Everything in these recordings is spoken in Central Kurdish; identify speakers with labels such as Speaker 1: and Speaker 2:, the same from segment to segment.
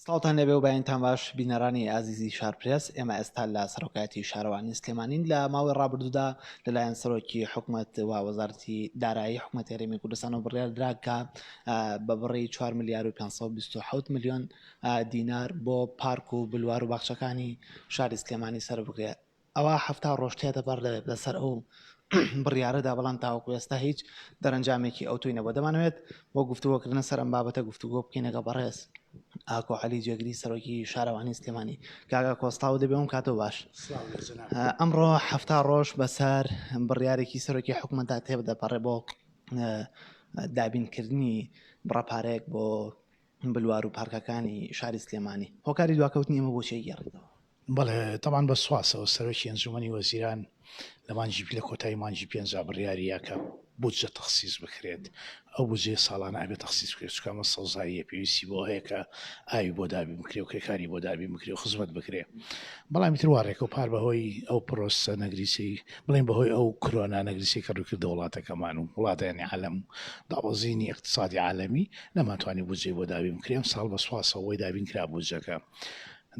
Speaker 1: سڵاوتان لێبێ و بەیانتان باش بینەرانی ئازیزی شارپرێس ئێمە ئێستا لە سەرۆکایەتی شارەوانی سلێمانین لە ماوەی ڕابردوودا لەلایەن سەرۆکی حکومەت و وەزارەتی دارایی حکومەت هەرێمی کوردستان و بڕیار درا کە بە بڕی 4 ملیار و 527 میلیۆن دینار بۆ پارک و بلوار و باخچەکانی شاری سلێمانی سەر بکرێت ئەوا 70 ڕۆژ تێدەپەڕ دەبێت لەسەر ئەو بڕیارەدا بەڵام تاوەکو ئێستا هیچ دەرەنجامێکی ئەوتۆی نەبووە دەمانەوێت بۆ گفتوگۆکردنە سەر ئەم بابەتە گفتوگۆ بکەین لەگەڵ بەڕێز ئاکۆ عەلی جێگری سەرۆکی شارەوانی سلێمانی کاک ئاکۆ سڵاو دەبێ ئەم کاتەوە باش ئەمڕۆ هەفتا ڕۆژ بەسەر بڕیارێکی سەرۆکی حکومەتدا تێدەپەڕێ بۆ دابینکردنی بڕە پارەیەک بۆ بلوار و پارکەکانی شاری سلێمانی هۆکاری دواکەوتنی ئەمە بۆ چی گێڕیتەوە؟
Speaker 2: بەڵێ تەبعەن بە سوپاسەوە سەرۆکی ئەنجومەنی وەزیران لە مانگی لە کۆتایی مانگی پێنجا بڕیاری یا کە بودجە تەخسیس بکرێت ئەو بودجەیە ساڵانە ئەبێ تەخسیس بکرێت چونکە ئەمە سەوزاییە پێویستی بۆ هەیە کە ئاوی بۆ دابین بکرێ و کرێکاری بۆ دابین بکرێ و خزمەت بکرێ بەڵام ئیتر وا ڕێکەوت پار بەهۆی ئەو پرۆسە نەگریسەی بڵێن بەهۆی ئەو کرۆنا نەگریسەی کە ڕووی کردە وڵاتەکەمان و وڵاتانی عالەم و دابەزینی ئیقتسادی عالەمی نەمانتوانی بودجەی بۆ دابین بکرێ ئەمساڵ بە سوپاسەوە بۆی دابین کرا بودجەکە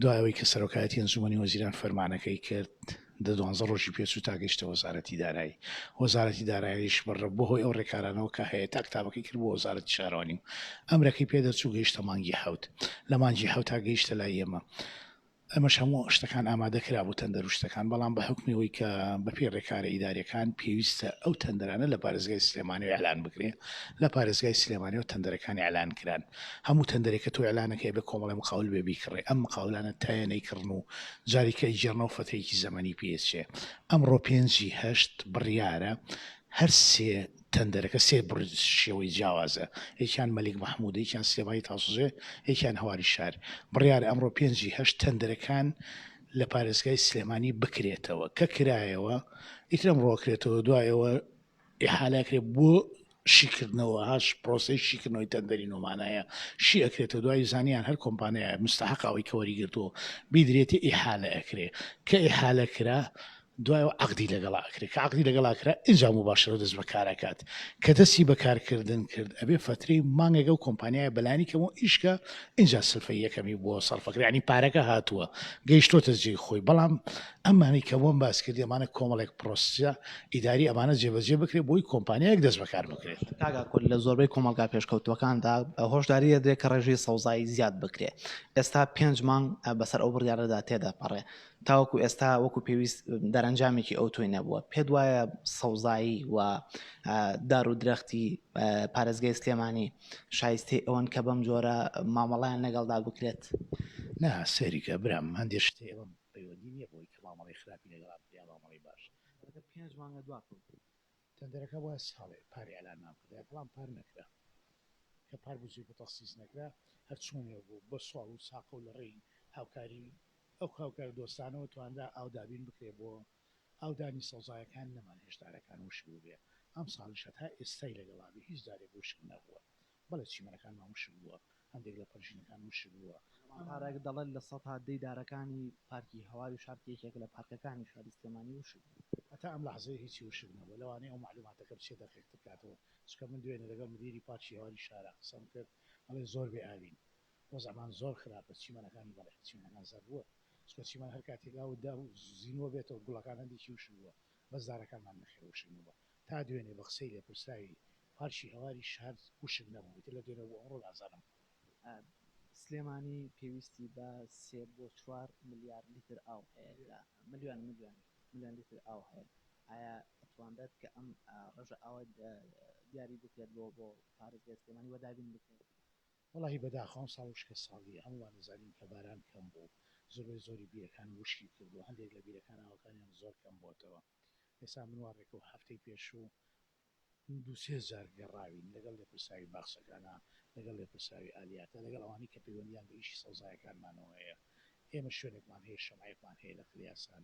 Speaker 2: دوای ئەوەی کە سەرۆکایەتی ئەنجومەنی وەزیران فەرمانەکەی کرد، دە دوانزە ڕۆژی پێچوو تا گەیشتە وەزارەتی دارایی. وەزارەتی داراییش بە بەهۆی ئەو ڕێکارانەوە کە هەیە تا کتابەکەی کرد بۆ وەزارەتی شارەوانی و ئەمرەکەی پێ دەرچوو گەیشتە مانگی حەوت. لە مانگی حەوتا گەیشتە لای ئێمە. ئەمەش هەموو شتەکان ئامادە کرابوو تەندەر و شتەکان، بەڵام بە حوکمی ئەوەی کە بەپێی ڕێکارە ئیدارییەکان پێویستە ئەو تەندەرانە لە پارێزگای سلێمانی ئیعلان بکرێ، لە پارێزگای سلێمانیەوە تەندەرەکان ئیعلان کران. هەموو تەندەرێک کە تۆ ئیعلانەکەی ئەبێ کۆمەڵێ مقاول بێ بیکڕێ ئەم مقاولانە تایە نەیکڕن و جاری کە ئەیگێڕنەوە فەترەیەکی زەمەنی پێ ئەچێ ئەمڕۆ پێنجی هەشت بڕیارە هەر سێ تەندەرەکە سێ بڕ شێوەی جیاوازە یەکیان مەلیک مەحموودە یەکیان سلێمانی تاسوجێ یەکیان هەواری شار بڕیارە ئەمڕۆ پێنجی هەشت تەندەرەکان لە پارێزگای سلێمانی بکرێتەوە کە کرایەوە ئیتر ئەمڕۆ کرێتەوە دوایەوە ئیحالە ئەکرێت بۆ شیکردنەوە هاش پرۆسەی شیکردنەوەی تەندەری نۆمانایە شی ئەکرێتەوە دوای زانیان هەر کۆمپانیایە مستحق ئەوەی کە وەری گرتووە بیدرێتێ ئیحالە ئەکرێ کە ئیحالە کرا دوایەوە عەقدی لەگەڵا ئەکرێ کە عەقدی لەگەڵا کرا ئینجا موباشرە دەست بە کار ئەکات کە دەستی بە کارکردن کرد ئەبێ فەترەی مانگێک ئەو کۆمپانیایە بەلانی کەمەوە ئیش کە ئینجا سلفەی یەکەمی بۆ سەرفەکرێ یانی پارەکە هاتووە گەیشتۆتە جێی خۆی بەڵام ئەمانەی کە بۆم باس کردی ئەمانە کۆمەڵێک پرۆسسە ئیداری ئەمانە جێبەجێ بکرێت بۆی کۆمپانیایەک دەست بەکار بکرێت.
Speaker 1: کاک ئاکۆ لە زۆربەی کۆمەڵگا پێشکەوتووەکاندا هۆشداری دەدرێت کە ڕێژەی سەوزایی زیاد بکرێت، ئێستا پێنج مانگ بەسەر ئەو بڕیارەدا تێدەپەڕێ تاوەکو ئێستا وەکو پێویست دەرەنجامێکی ئەوتۆی نەبووە، پێت وایە سەوزایی و دار و درەختی پارێزگای سلێمانی شایستەی ئەوەن کە بەم جۆرە مامەڵەیان لەگەڵدا بکرێت؟
Speaker 2: نا سەیری کە برام هەندێ شت هەیە ئەوە پەیوەندی نییە بەوەی کە مامەڵەی خراپی لەگەڵا بکرێ یا مامەڵەی باش.
Speaker 1: تەندەرەکە پێنج مانگە دوا کەوتووە.
Speaker 2: تەندەرەکە بایە ساڵێ پار ئیعلانمان بکردایە بەڵام پار نەکرا. کە پار بودجەی بۆ تەخسیس نەکرا هەر چۆنێ بوو بە سواڵ و ساقە و لە ڕێی هاوکاری ئەو هاوکارە دۆستانەوە توانرا ئاو دابین بکرێ بۆ ئاودانی سەوزایەکان نەمان هێشت دارەکان وشک ببێ. ئەمساڵیش هەتا ئێستای لەگەڵا بێ هیچ دارێک وشک نەبووە. بەڵێ چیمەنەکانمان وشک بووە، هەندێک لە پەرژینەکان وشک بووە.
Speaker 1: پارک دەڵێت 10% دارەکانی پارکی هەواری شار کە یەکێکە لە پارکەکانی شاری سلێمانی وشک بوون.
Speaker 2: هەتا ئەم لەحزەیە هیچی وشک نەبووە، لەوانەیە ئەو مەعلوماتەکە بچێت دەقیقتر کاتەوە، چونکە من دوێنێ لەگەڵ مدیری پارکی هەواری شارا قسەم کرد، ئەڵێ زۆر بێ ئاوین، وەزعمان زۆر خراپە، چیمەنەکانی بەڵێ چیمەنەکان زەرد بووە، چونکە چیمەن هەر کاتێک ئاوت دا زینووە بێتەوە، گوڵەکان هەندێکی وشک بووە، بەس دارەکانمان نەخێر وشک نەبووە، تا دوێنێ بە قسەی لێپرسراوی پارکی هەواری شار وشک نەبوو ئیتر لە دوێنێ بۆ ئەمڕۆ نازانم.
Speaker 1: سلێمانی پێویستی بە سێ بۆ چوار ملیار لیتر ئاو هەیە لە ملیۆن ملیۆن ملیۆن لیتر ئاو هەیە ئایا ئەتوانرێت کە ئەم ڕێژە ئاوە دیاری بکرێت بۆ بۆ پارێزگای سلێمانی و دابین بکرێت؟
Speaker 2: وەڵاهی بەداخەوە ئەمساڵ وشکە ساڵیە هەموومان دەزانین کە باران کەم بوو زۆربەی زۆری بیرەکان وشکی کردووە هەندێک لە بیرەکان ئاوەکانیان زۆر کەم بۆتەوە ئێستا من وا ڕێکەوت هەفتەی پێشوو دوو سێ جار گەڕاوین لەگەڵ لێپرسراوی باخچەکانا، لەگەڵ لێپرسراوی ئالیاتا، لەگەڵ ئەوانەی کە پەیوەندییان بە ئیشی سەوزایەکانمانەوە هەیە. ئێمە شوێنێکمان هەیە، شەمعێکمان هەیە لە قلیاسان.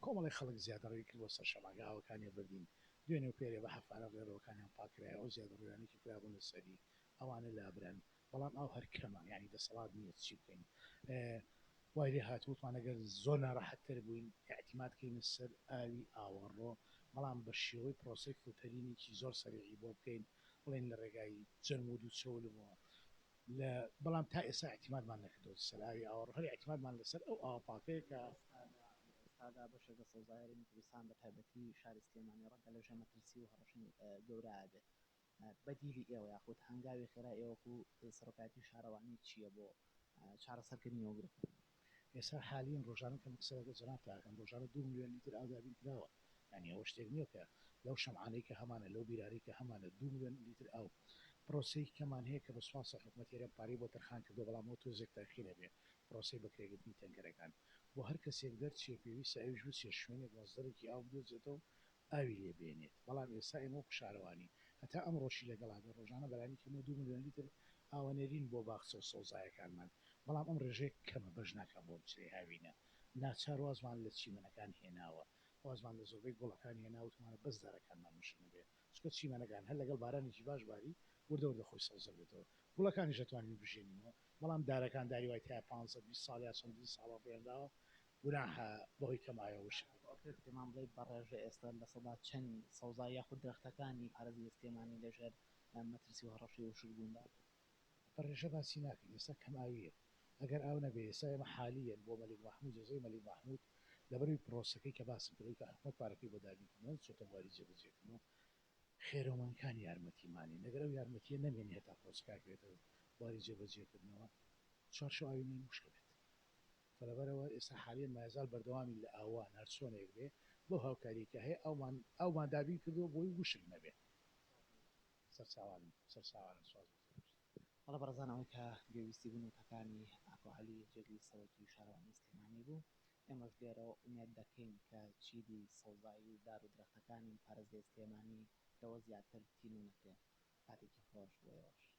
Speaker 2: کۆمەڵێک خەڵک زیادەڕەوی کردووە سەر شەمعەکە، ئاوەکانی بردین. دوێنێ و پێرێ بە حەفارە ڕێڕەوەکانیان پاک کرایەوە، ئەو زیادەڕەویانەی کە کرابوونە سەری، ئەوانە لابران. بەڵام ئاو هەر کەمە، یانی دەسەڵات نییە چی بکەین. وای لێ هات وتمان ئەگەر زۆر ناڕەحەت تر بووین ئیعتیماد کەینە سەر ئاوی ئاوەڕۆ بەڵام بە شێوەی پرۆسەی فلتەرینێکی زۆر سەریعی بۆ بکەین بڵێین لە ڕێگای جەرموود و چەولمەوە. لە بەڵام تا ئێستا ئیعتیمادمان نەکردۆتە سەر ئاوی ئاوەڕۆ هەر ئیعتیمادمان لەسەر ئەو ئاوە پاکەیە کە.
Speaker 1: لە ئێستادا بەشێک لە سەوزایی هەرێمی کوردستان بە تایبەتی شاری سلێمانی ڕەنگە لەژێر مەترسی و هەڕەشەی گەورەیا بێت بەدیلی ئێوە یاخود هەنگاوی خێرای ئێوە وەکو سەرۆکایەتی شارەوانی چییە بۆ چارەسەرکردنی ئەو گرفتە؟
Speaker 2: ئێستا حالیەن ڕۆژانە کە من قسە لەگەڵ جەنابتا ئەکەم ڕۆژانە دوو ملیۆن لیتر ئاو دابین کراوە یانی ئەوە شتێک نییە کە لەو شەمعانەی کە هەمانە لەو بیرانەی کە هەمانە دوو ملیۆن لیتر ئاو پرۆسەی کەمان هەیە کە بە سوپاسە حکومەتی هەرێم پارەی بۆ تەرخان کردووە بەڵام ئەوە تۆزێک تاخیر ئەبێ پرۆسەی بەکرێگرتنی تەنکەرەکان بۆ هەر کەسێک دەرچێ پێویستە ئەویش بچێ شوێنێک مەسدەرێکی ئاو بدۆزێتەوە ئاوی لێ بێنێت بەڵام ئێستا ئێمە وەکو شارەوانی هەتا ئەمڕۆشی لەگەڵا بێ ڕۆژانە بەلانی کەمەوە دوو ملیۆن لیتر ئاو ئەنێرین بۆ باخچە و سەوزایەکانمان بەڵام ئەم ڕێژەیە کەمە بەش ناکا بۆ ئەم چرەی هاوینە ناچار وازمان لە چیمەنەکان هێناوە وازمان لە زۆربەی گوڵەکان هێناوە وتمانە بەس دارەکانمان وشک نەبێ چونکە چیمەنەکان هەر لەگەڵ بارانێکی باش باری وردە وردە خۆی سەوز دەبێتەوە گوڵەکانیش ئەتوانین بژێنینەوە بەڵام دارەکان داری وای تایە پانزە 20 ساڵ یا چەندین ساڵە ڕوێنراوە گوناحە بەهۆی کەمایەوە وشک بێت.
Speaker 1: ئەکرێت پێمان بڵێیت بە ڕێژە ئێستا چەندی سەوزایی یاخود درەختەکانی پارێزگای سلێمانی لەژێر مەترسی و هەڕەشەی وشکبووندا؟
Speaker 2: بە ڕێژە باسی ناکەین ئێستا کەمئاوییە ئەگەر ئاو نەبێ ئێستا ئێمە حالیەن بۆ مەلیک مەحمود جێزەی مەلیک مەحمود لەبەرەوەی پرۆسەکەی کە باسم کرد ئەوەی کە حکومەت پارەکەی بۆ دابین کردووە نەچۆتە بواری جێبەجێکردنەوە خێرەومەندکان یارمەتیمانین ئەگەر ئەو یارمەتیە نەمێنێ هەتا پرۆسەکە ئەکەوێتە بواری جێبەجێکردنەوە چوارشەو ئاوی نین وشکە بێت. فلەبەرئەوە ئێستا حالیەن مایەزال بەردەوامین لە ئاوان هەرچۆنێک بێ بەو هاوکاریەی کە هەیە ئاومان ئاومان دابین کردووە بۆی وشک نەبێ. سەرچاوانم سەرچاوانم سوپاس بۆ زۆر.
Speaker 1: بەڵێ بەڕێزان ئەوەی کە گوێویستی بوون وتەکانی ئاکۆ عەلی جێگری سەرۆکی شارەوانی سلێمانی بوو ئێمەش لێرەوە ئومێد دەکەین کە چیدی سەوزایی و دار و درەختەکانی پارێزگای سلێمانی لەوە زیاتر تینوو نەکرێن. کاتێکی خۆش بۆ ئێوەش.